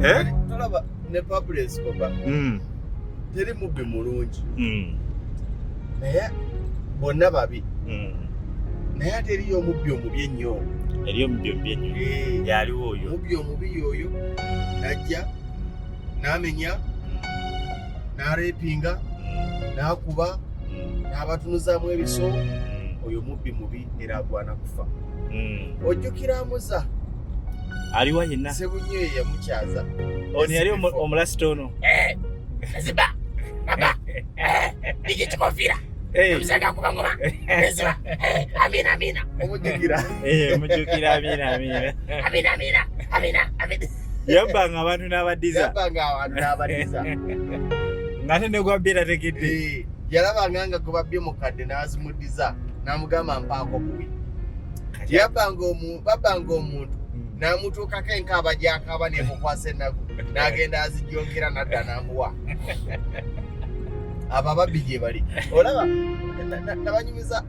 Eh? Tolaba ne Pablo Escobar. Teri mubbi mulungi. Naye bonna babi. Naye ate eriyo omubbi omubi ennyo. Eriyo omubbi omubi ennyo. Eh. Yaliwo oyo. Omubbi omubi y'oyo najja n'amenya n'arepinga n'akuba n'abatunuzaamu ebiso. Oyo mubbi mubi era agwana kufa. Ojjukira Amuza? Aliwa yenna? Sebunyo ye yamukyaza. Ono yali omulasita ono. Eh, Ziba baba, eh, kikofira. Eh. Mzaga kuba ngoma. Ziba. Eh, amina amina. Omujjukira? Eh, mujjukira, amina amina. Amina amina amina amina. Yabbanga abantu n'abaddiza. Yabbanga abantu n'abaddiza. Ng'ate ne gwabbi tategedde. Eh, yalabanga nga gwe babbye mukadde n'azimuddiza n'amugamba mpaako buwi. Yabbanga omuntu n'amutuukako enkaaba gy'akaaba n'emukwasa ennaku n'agenda azijjonkera n'adda n'amuwa. Abo ababbi gye bali. Olaba nabanyumiza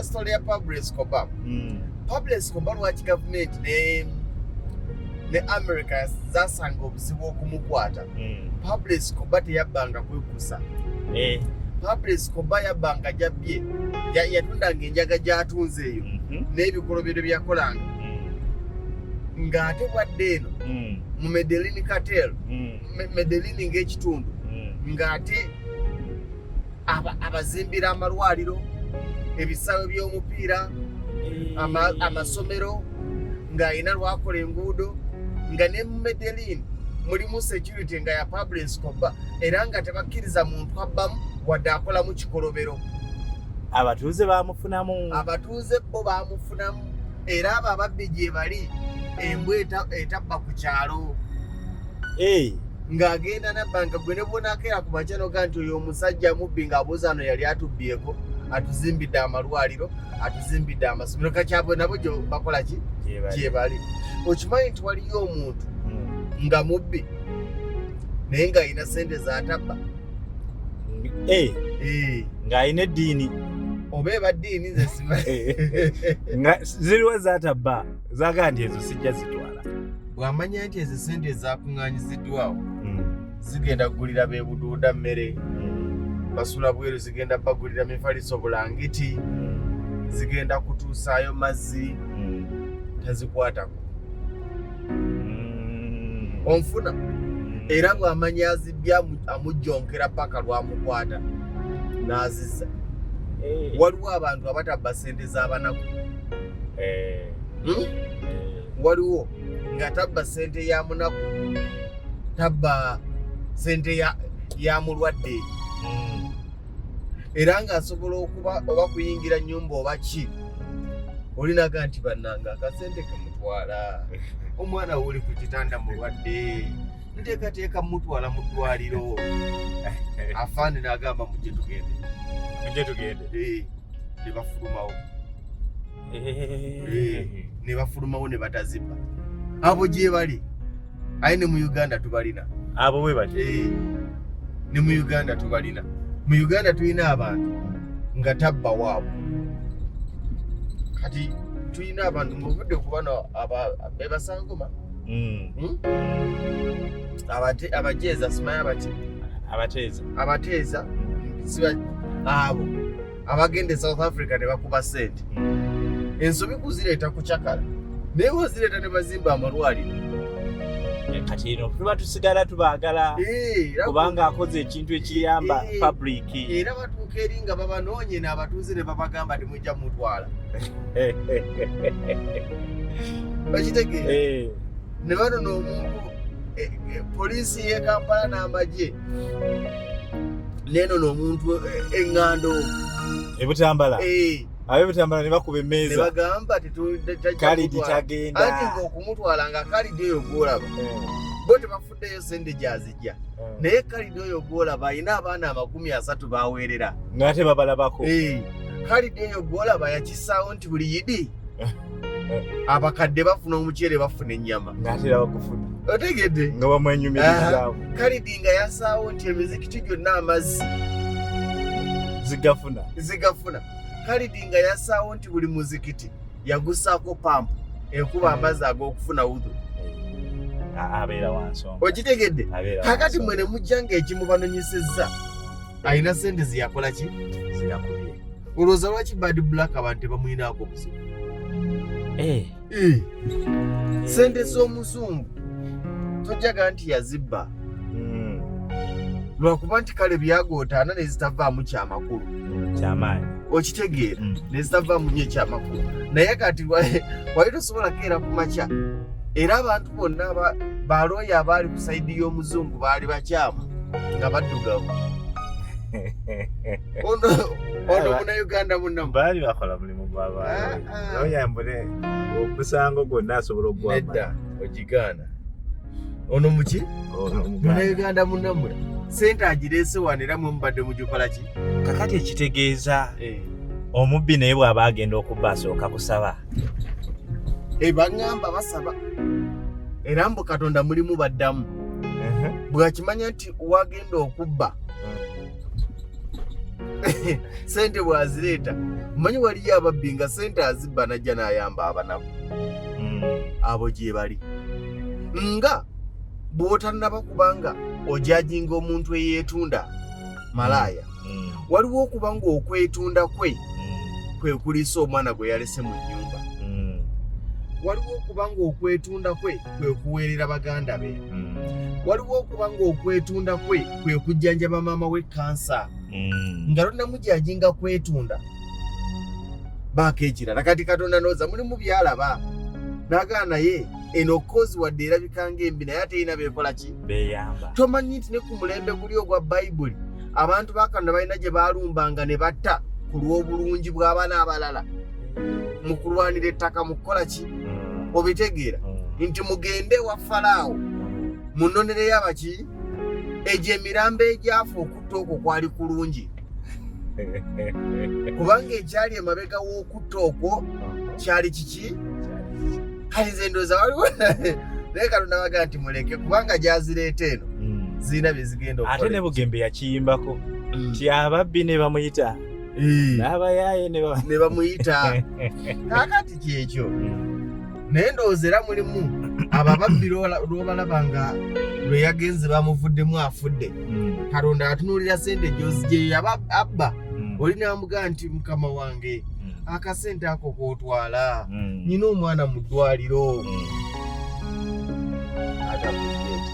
story ya Pablo Escobar. Pablo Escobar, lwaki gavumenti ne America zasanga obuzibu okumukwata? Pablo Escobar teyabbanga kwekusa. Pablo Escobar yabbanga jabbye, yatundanga enjaga gy'atunze eyo n'ebikolobero byakolanga ng'ate bwadde eno mu Medellin cartel, Medellin ng'ekitundu, ng'ate abazimbira amalwaliro, ebisaawe by'omupiira, amasomero, ng'alina lwakola enguudo, nga ne mu Medellin mulimu security nga ya Pablo Escobar, era nga tebakkiriza muntu abbamu wadde akolamu kikolobero. Abatuuze bamufunamu. Abatuuze bo bamufunamu, era abo ababbi gye bali, embwa etabba ku kyalo. Ng'agenda nabba nga gwe ne bwonakeera ku makya noga nti oyo omusajja mubbi, ng'abuuza ano yali atubbyeko, atuzimbidde amalwaliro, atuzimbidde amasomero. Kakyabwe nabo gye bakola ki? Gye bali. Gye bali. Okimanyi nti waliyo omuntu nga mubbi naye ng'alina sente z'atabba? Eh, ng'alina eddiini. Oba eba ddiini, nze simanyi. Nga ziriwo zatabba zagaa nti ezo sijja zitwala. Bw'amanya nti ezo sente ezakuŋŋaanyiziddwawo zigenda kugulira beebuduuda mmere, basula bweru, zigenda bagulira mifaliso, bulangiti, zigenda kutuusaayo mazzi, tazikwatako. Onfuna? Era bw'amanya azibbye, amujjonkera paka lwamukwata n'azizza. Waliwo abantu abatabba sente z'abanaku. Hmm? Waliwo nga tabba sente ya munaku, tabba sente ya mulwadde, era ng'asobola okuba oba kuyingira nnyumba oba ki, olinaga nti bannanga akasente kemutwala, omwana wuli ku kitanda mulwadde, nteekateeka mutwala mu ddwaliro. Afaani n'agamba mujje tugende. Mujje tugende. Eh, ne bafulumawo. Eh, ne bafulumawo ne batazibba. Abo gye bali, aye ne mu Uganda tubalina. Abo bwe bati? Eh, ne mu Uganda tubalina. Mu Uganda tulina abantu nga tabba waabwe. Kati tulina abantu ngaovudde ku bano bebasangoma. Hmm? Abajeeza, simanyi abaki. Abateeza. Abateeza, abo abagenda e South Africa ne bakuba sente. Ensobi kuzireeta kucakala, naye ozireeta ne bazimba amalwaliro. Eh, kati eno tuba tusigala tubaagala. Eh, kubanga akoze ekintu ekiyamba public. Era batuuka eri nga babanoonye n'abatuuze ne babagamba temujja mutwala, bakitegeera? Eh. Ne banona omuntu, poliisi y'e Kampala n'amagye nenona omuntu eŋŋando. Ebutambala. Eh. Ab'ebutambala ne bakuba ne emmeeza. Bagamba tajja Kalidi kumutwala. tagenda. Anti ng'okumutwala nga kalidi oyo gwolaba, bo tebafuddeyo sente gyazijja, naye kalidi oyo gwolaba alina abaana 30 baweerera. Ng'ate babalabako. Eh, kalidi eyo gwolaba yakisaawo nti buli yidi abakadde bafuna omuceere, bafuna ennyama. Ng'ate era bagufuna. Otegedde? Nga bamwenyumirizaamu. Kalidi nga yasaawo nti emizikiti gyonna amazzi zigafuna. Zigafuna. Kalidi nga yasaawo nti buli muzikiti yagusaako pampu ekuba amazzi ag'okufuna wudu. Abeera wa nsonga. Okitegedde? Abeera wa Kakati nsonga. mwe ne mujja ng'ekimubanonyesezza alina sente zeyakola ki? Zeyakubye. Olowooza lwaki Bad Black abantu tebamulinaako buzibu? Eh. Eh. Sente z'omuzungu tojjaga nti yazibba lwakuba nti kale byagootaana nezitavaamu kyamakulu. Kyamaanyi. Okitegeera? Nezitavaamu nnyo ekyamakulu, naye kati wali tosobola keera ku makya era abantu bonna balooya abaali ku side y'omuzungu baali bakyamu nga baddugavu. Ono munauganda munnamu. Baali bakola mulimu Ah, ah. gw'abalooya, mbune omusango gwonna asobola Nedda, okugwamala. ogigaana. Ono muki? Ono Omuganda. Munauganda munnammwe sente agireese wano era mwe mubadde mugikola ki? Kakati ekitegeeza omubbi naye bw'aba agenda okubba asooka kusaba. Baŋŋamba basaba, era mbu Katonda mulimu baddamu bw'akimanya nti wagenda okubba sente bw'azireeta. Omanyi waliyo ababbi nga sente azibba najja n'ayamba abanaku. Abo gye bali nga bw'otannaba kubanga ojajinga omuntu eyeetunda malaaya. Waliwo okuba ng'okwetunda kwe kwe kuliisa omwana gwe yalese mu nnyumba. Waliwo okuba ng'okwetunda kwe kwe kuweerera baganda be. Waliwo okuba ng'okwetunda kwe kwe kujjanjaba maama we kansa. Nga tonnamujajinga kwetunda, baako ekirala. Kati Katonda ndowooza mulimu byalaba n'agaa naye eno cause wadde erabika ng'embi, naye ate erina beekola ki? Beeyamba. Tomanyi nti ne ku mulembe guli ogwa Bayibuli abantu ba Katonda balina gye baalumbanga ne batta ku lw'obulungi bw'abaana abalala mu kulwanira ettaka, mu kukola ki? Obitegeera? Nti mugende ewa Falaawo munonereyo abaki egyo emirambo egyafa. Okutta okwo kwali kulungi kubanga ekyali emabega w'okutta okwo kyali kiki? Kati nze ndowooza waliwo, naye Katonda baga nti muleke, kubanga gyazireeta eno zirina bye zigenda Ate okukola. ne Bugembe yakiyimbako nti ababbi ne bamuyita n'abayaaye ne Ne bamuyita. Kaakati kyekyo, naye ndowooza era mulimu abo ababbi lw'obalaba nga lwe yagenze bamuvuddemu afudde. Katonda atunuulira sente gyozigyeyo yaba abba. Oli n'amugaa nti mukama wange, akasente ako k'otwala, nyina omwana mu ddwaliro. Agamuzireeta.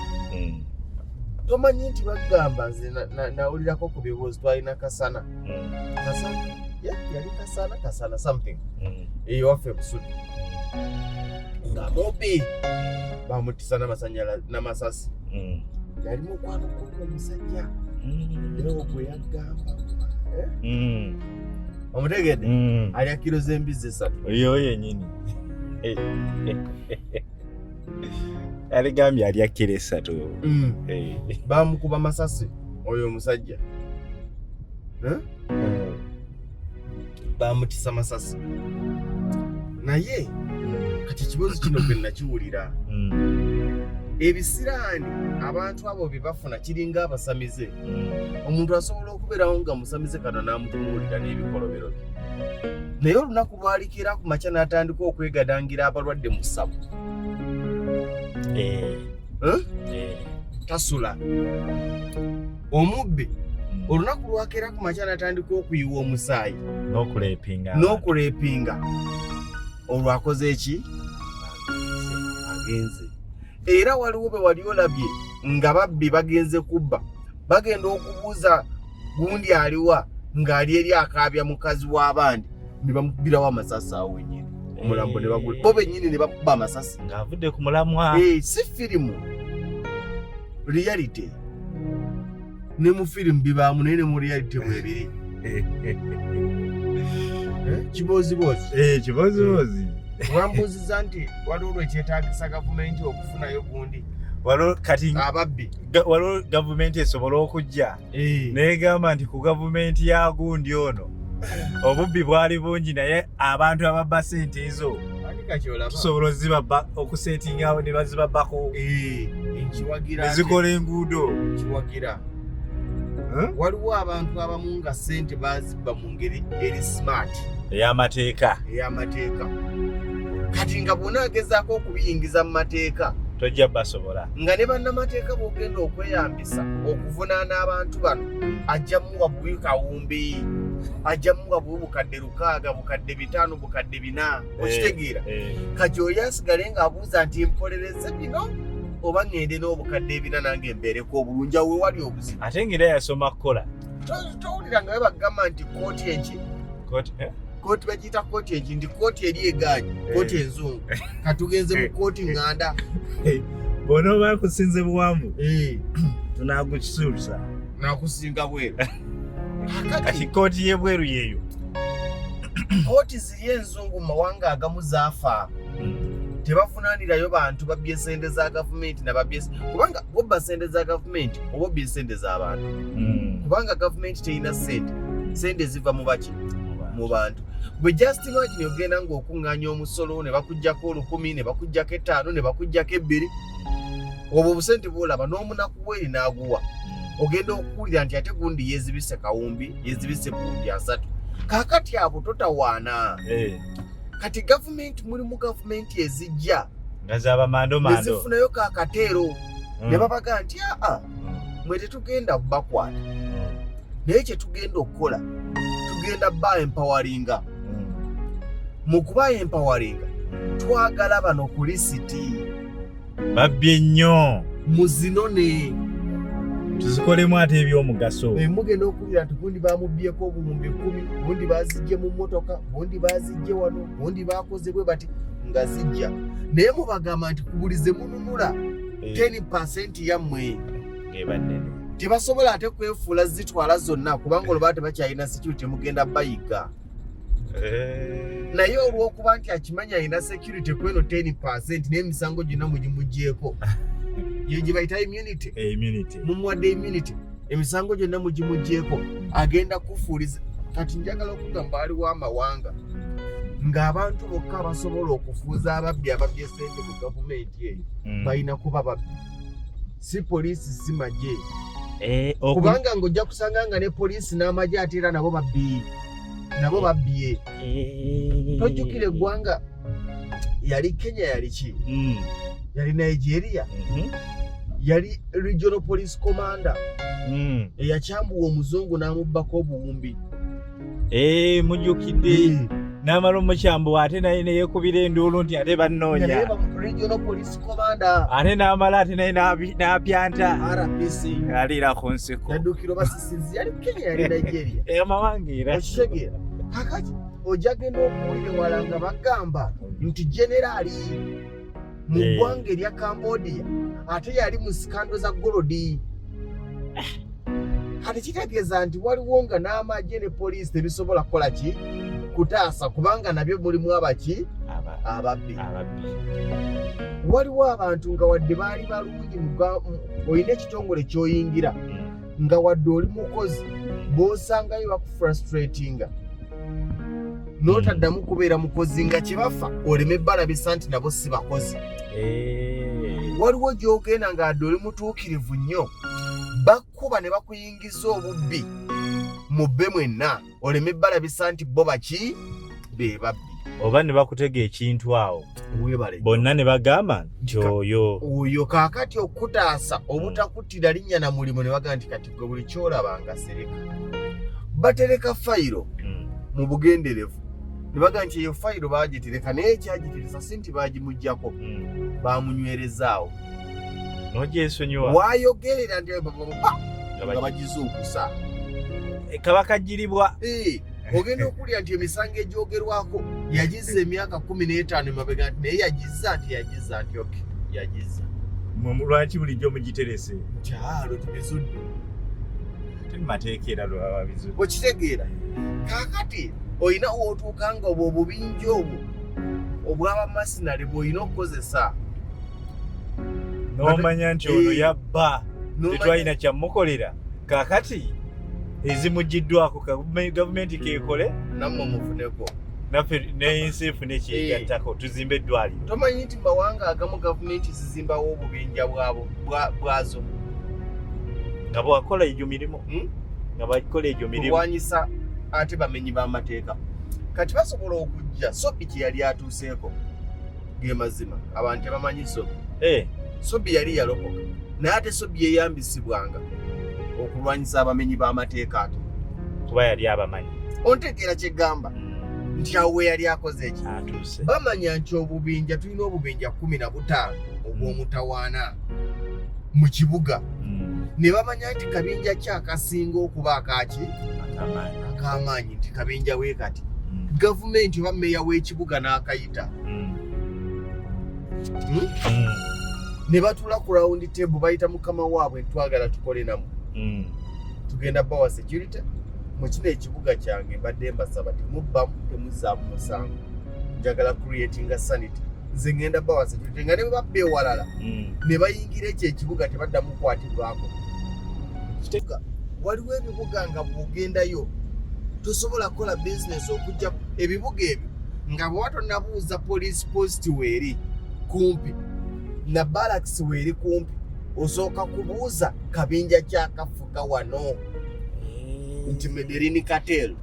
Tomanyi nti bagamba, nze nawulirako ku bibuuzo, twalina Kasana. Kasana, yali Kasana, Kasana something, eyo waffe Busudi, nga mubbi bamutisa n'amasanyalaze n'amasasi. Yali mukwano gw'ono omusajja era ogwe yagamba. Eh? Omutegedde? Alya kiro z'embizzi 3. Oyo yenyini aligambye alya kiro 3. Bamukuba masasi oyo omusajja. Eh? Bamutisa masasi. Naye kati ekibuuzo kino gwe nakiwulira, ebisiraani abantu abo bye bafuna kiringa abasamize. Omuntu asobola okubeerawo nga musamize, kano n'amutunuulira n'ebikolobero bye, naye olunaku lwalikera ku makya n'atandika okwegadangira abalwadde mu ssabo. Eh? Tasula. Omubbi olunaku lwakeera ku makya n'atandika okuyiwa omusaayi n'okulepinga. N'okulepinga, olwo akoze eki? Agenze. Era waliwo be wali olabye nga babbi bagenze kubba, bagenda okubuuza gundi aliwa, ng'ali eri akaabya mukazi w'abandi, ne bamukubirawo amasasi awo wenyini, omulambo ne bagula bo bennyini ne bakuba amasasi. Ng'avudde ku mulamwa. Eh, si firimu, reality. Ne mu firimu bibaamu, naye ne mu reality bwebiri. Eh, kibooziboozi. Eh, kibooziboozi. Wambuuziza nti waliwo lwekyetaagisa gavumenti okufunayo gundi Waliwo kati ababbi. Waliwo gavumenti esobola okujja negamba nti ku gavumenti ya gundi ono obubbi bwali bungi, naye abantu ababba sente ezo Ani kakyolaba? tusobola ozibabba okusetingawo ne bazibabbako Eh, nkiwagira. Ne zikola enguudo. Nkiwagira. Waliwo abantu abamu nga sente bazibba mu ngeri eri smart, ey'amateeka. Ey'amateeka. Kati nga bwona agezaako okubiyingiza mu mateeka, Tojja basobola. Nga ne bannamateeka b'ogenda okweyambisa okuvunaana abantu bano, ajja muwa buwi kawumbi, ajja muwa buwi bukadde 6, bukadde 5, bukadde 4. Okitegeera? Kati oli asigale ng'abuuza nti mpolereze bino oba ŋŋende n'obukadde 4 nange mbeereko obulungi. Awo wewali obuzibu. Ate ng'era yasoma kukola. Towulira nga bebagamba nti kooti enki? Kooti, Kooti bagiyita kooti enki? Nti kooti eri egaanyi, kooti enzungu, katugenze mu kooti ŋŋanda. Bw'onooba kusinze buwanvu, tunagukisuusa. Nakusinga bweru. Kati kooti y'ebweru yeeyo. Kooti ziri enzungu mu mawanga agamu zaafa, tebavunaanirayo bantu babbye sente za gavumenti nababbye, kubanga bwobba sente za gavumenti oba obbye sente z'abantu, kubanga gavumenti terina sente, sente ziva mu baki? Mu bantu. Bwe just imagine ogenda ng'okuŋŋaanya omusolo ne bakugjako 1000, ne bakugjako 5, ne bakugjako 2, obwo obusente bwolaba n'omunaku bweri n'aguwa. Ogenda okuwulira nti ate gundi yeezibise kawumbi, yeezibise 30,000. Kaakati abo totawaana. Kati gavumenti, mulimu gavumenti ezijja nga zaba mando ne mando zifunayo kakateero ne babaga nti aa, mwe tetugenda bakwata, naye kye tugenda okukola, tugenda ba empoweringa. Mu kuba empoweringa, twagala bano ku lisiti. Babbye nnyo. Muzinone. Tuzikolemu ate ebyomugaso. Mugenda okuwulira nti gundi bamubyeko obuwumbi 10, gundi bazijje mu mmotoka, gundi bazijje wano, gundi bakoze bwe bati nga zijja, naye mubagamba nti kubulize mununula 10% yammwe. Ng'eba nnene. Tebasobola ate kwefuula zitwala zonna, kubanga olwo tebakyalina security, mugenda bayiga. Naye olw'okuba nti akimanyi alina security kweno 10% n'emisango gyonna mugimugyeko, yo gye bayita immunity. Immunity. Mumuwadde immunity, emisango gyonna mugimugyeko, agenda kufuuliza. Kati njagala okugamba, aliwo amawanga ng'abantu bokka abasobola okufuuza ababbi ababbye sente mu gavumenti eyo balina kuba babbi, si poliisi, si magye. Kubanga ng'ojja kusanga nga ne poliisi n'amagye ate era nabo babbi, nabo babbye. Tojjukira eggwanga yali Kenya, yali ki? Yali Nigeria. Yali regional police commander eyakyambuwa omuzungu n'amubbako obuwumbi. Mujjukidde, n'amala omukyambuwa, ate naye neyekubira enduulu nti ate Nga naye bannoonya. Regional police commander. Ate n'amala ate naye n'apyanta. RPC. Aliira ku nsiko. Yaddukira oba sisinzi, yali Kenya, yali Nigeria. Amawanga era. Okitegeera? Kakati ojja genda okuwulira ewala nga bagamba nti generaali mu ggwanga erya Cambodia ate yali mu scandal za gold. Kati kitegeeza nti waliwo nga n'amagye ne poliisi tebisobola kukola ki? Kutaasa, kubanga nabyo mulimu abaki? Ababbi. Ababbi. Waliwo abantu nga wadde baali balungi, olina ekitongole ky'oyingira, nga wadde oli mukozi, bw'osangayo bakufrustratinga n'otaddamu kubeera mukozi, nga kyebafa oleme balabisa nti nabo si bakozi. Waliwo gy'ogenda nga adde oli mutuukirivu nnyo, bakkuba ne bakuyingiza obubbi mubbe mwenna, oleme balabisa nti bo baki? Be babbi. Oba ne bakutega ekintu awo. Weebale. Bonna ne bagamba nti oyo. Oyo. Kaakati okutaasa obutakuttira linnya na mulimu, ne bagamba nti kati gwe buli kyolaba nga sereka. Batereka fayiro mu bugenderevu, ne bagamba nti eyo fayiro baagitereka, naye ekyagiteresa si nti baagimuggyako, bamunywerezaawo. N'ogyesonyiwa. Wayogerera nti nga bagizuukusa. Kaba kagiribwa. Ogenda okulya nti emisango egyogerwako yagizza emyaka 15 emabega, nti naye yagizza, nti yagizza, nti okay, yagizza. Lwaki bulijjo mugiterese? Nti alo tubizudde. Teri mateeka era lwaba bizudde. Okitegeera? Kaakati olina wootuuka nga obwo obubinja obwo obw'abamasinale bw'olina okukozesa. N'omanya nti ono yabba, N'omanya- tetwalina kyamukolera, kaakati ezimugiddwako gavumenti keekole. Nammwe mufuneko. Naffe n'ensi efune kyegattako, tuzimbe eddwaliro. Tomanyi nti mu mawanga agamu gavumenti zizimbawo obubinja bwabo bwazo Nga bwakola egyo mirimu. Nga bakola egyo mirimu. Kulwanyisa ate bamenyi b'amateeka. Kati basobola okujja. Sobi kye yali atuuseeko ge mazima, abantu tebamanyi Sobi. Sobi yali yalokoka, naye ate Sobi yeyambisibwanga okulwanyisa abamenyi b'amateeka ate kuba yali abamanyi. Ontegeera kyegamba nti awo we yali akoze eki atuuse. Bamanya nti obubinja, tulina obubinja 15 obw'omutawaana mu kibuga, ne bamanya nti kabinja ki akasinga okuba akaki akamaanyi, ak'amaanyi, nti kabinja we kati gavumenti oba meeya w'ekibuga n'akayita, Ne batuula ku round table, bayita mukama waabwe, ntwagala tukole namu, tugenda bawa security mu kino ekibuga kyange, mbadde mbasaba temubbamu, temuzzaamu musango, njagala creatinga sanity, nze ngenda bawa security nga ne bwe babba ewalala ne bayingira ekyo ekibuga tebaddamu kukwatibwako. Waliwo ebibuga nga bw'ogendayo tosobola kukola bizinesi okujja ebibuga ebyo nga bw'oba tonnabuuza police post weeri kumpi na barracks weeri kumpi, osooka kubuuza kabinja kyakafuga wano nti Medellin Cartel,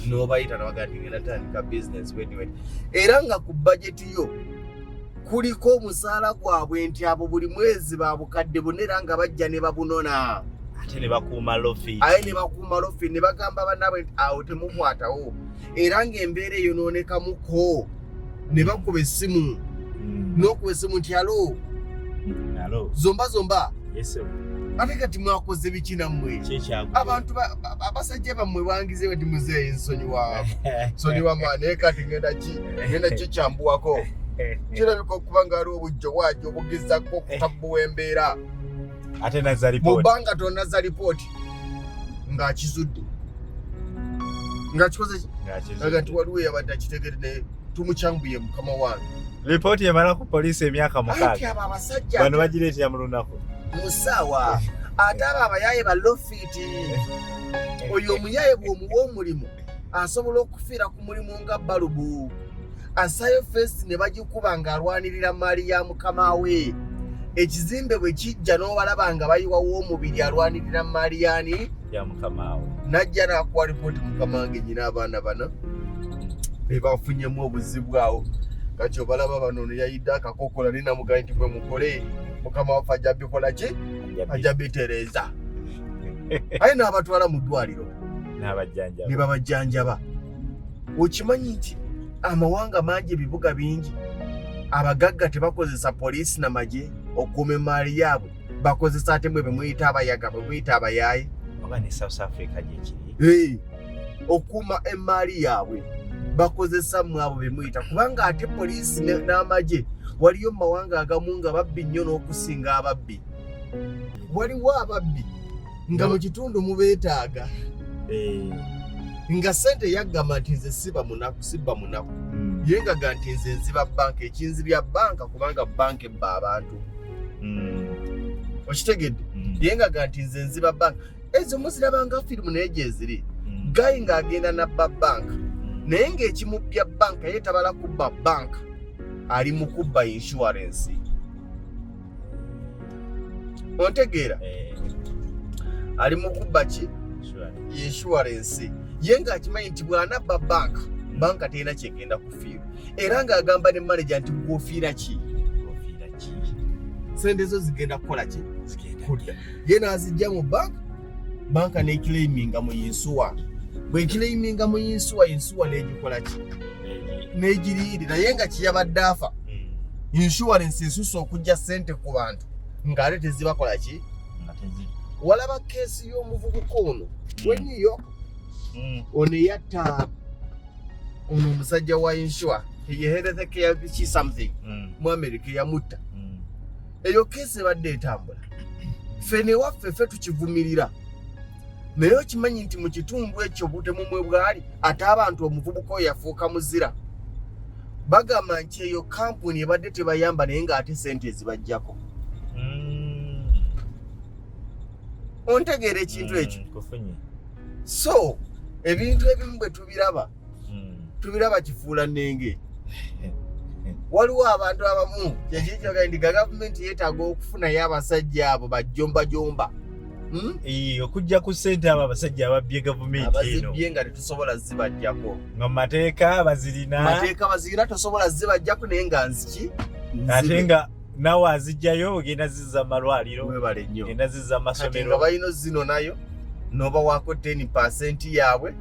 n'obayita nabaga nti ngenda tandika business wedi wedi, era nga ku budget yo kuliko omusaala gwabwe nti abo buli mwezi babukadde bonna, era nga bajja ne babunona. Ate ne bakuuma lofi. Aye ne bakuuma lofi, ne bagamba bannaabwe nti awo temukwatawo, era ng'embeera eyonoonekamuko ne bakuba essimu, n'okuba essimu nti alo. Alo. Zomba zomba. Yes. Ate kati mwakoze biki nammwe? Kyekyagu. Abantu abasajja bammwe bangize bati muzeeyi nsonyiwa, nsonyiwa mwana, naye kati ngenda ki, ngenda kikyambuwako, kirabika okuba nga aliwo obujjo bwajja obugezako okutabbuwa embeera. Ate nazza lipooti. Bw'obanga tonazza lipooti ng'akizudde ng'akikoze ki? Aga nti waliwo eyabadde akitegere naye tumukyambuye mukama wange. Lipooti emala ku poliisi emyaka Anti 6. Abo abasajja Bano bagireetera mu lunaku. Mu ssaawa. Ate abo abayaaye ba lofiti, oyo omuyaye bw'omuwa omulimu asobola okufiira ku mulimu nga balubu asayo feesi ne bagikuba ng'alwanirira maali ya mukama we. Ekizimbe bwe kijja n'obalaba nga bayiwawo omubiri, alwanirira maali yaani? Ya mukama we. Najja n'akuwa ripooti, mukama wange, nyina abaana bano be bafunyemu obuzibu awo, kati obalaba bano, ono yayidde akakokola, naye namugambye nti bwe mukole mukama waffe ajja bikola ki, ajja bitereeza, aye n'abatwala mu ddwaliro n'abajjanjaba. Ne babajjanjaba. Okimanyi nti amawanga mangi, ebibuga bingi, abagagga tebakozesa poliisi na magye okukuuma emaali yaabwe, bakozesa ate mwe bemuyita abayaga, bwe muyita abayaaye. Oba ne South Africa gyekiri. Hey, okukuuma emaali yaabwe bakozesa mmwe abo bemuyita, kubanga ate poliisi n'amagye waliyo mu mawanga agamu nga babbi nnyo n'okusinga ababbi. Waliwo ababbi nga mu kitundu mubeetaaga, nga sente yaggamba nti nze siba munaku, sibba munaku, ye ngaga nti nze nziba banka, ekinzibya banka kubanga banka ebba abantu. Okitegedde? Ye ngaga nti nze nziba banka. Ezo muzirabanga firimu, naye gyeziri guy ng'agenda nabba banka, naye ng'ekimubbya banka ye tabala kubba banka, ali mu kubba insurance. Ontegeera? Ali mu kubba ki? Insurance. Ye ng'akimanyi nti bw'anabba banka, banka terina kyegenda kufiirwa, era ng'agamba ne manager nti gwofiira ki? Ofiira ki? Sente zo zigenda kukola ki? Zigenda Kudda. Ye n'azijja mu banka, banka n'eclaiminga mu insure. Bw'eclaiminga mu insure, insure n'egikola ki? N'egiriiri. Naye nga kiyabadde afa, insurance esusse okujja sente ku bantu ng'ate tezibakola ki? Nga tezi. Walaba case y'omuvubuka ono we New York, ono eyatta ono omusajja wa insure, ye health care ki something mu America, eyamutta. Eyo case ebadde etambula, ffe newaffe ffe tukivumirira, naye okimanyi nti mu kitundu ekyo obutemu mwe bwali, ate abantu omuvubuka oyo yafuuka muzira. Bagamba nti eyo kampuni ebadde tebayamba, naye ng'ate sente ezibajjako. Ontegeera ekintu ekyo? Kufunye. So ebintu ebimu bwe tubiraba, tubiraba kifuula nnenge. Waliwo abantu abamu kyekikyoga nti gavumenti yeetaaga okufunayo abasajja abo bajombajomba. Okujja ku ssente abo abasajja ababbye gavumenti eno. Abazibbye nga tetusobola zibajjako. Nga mu mateeka bazirina. Mateeka bazirina, tosobola zibajjako, naye nga nziki? Ate nga Nawe azijjayo ogenda zizza mu malwaliro. Webale nnyo. Ogenda zizza mu Kati nga masomero. balina zino nayo nobawaako 10% yaabwe.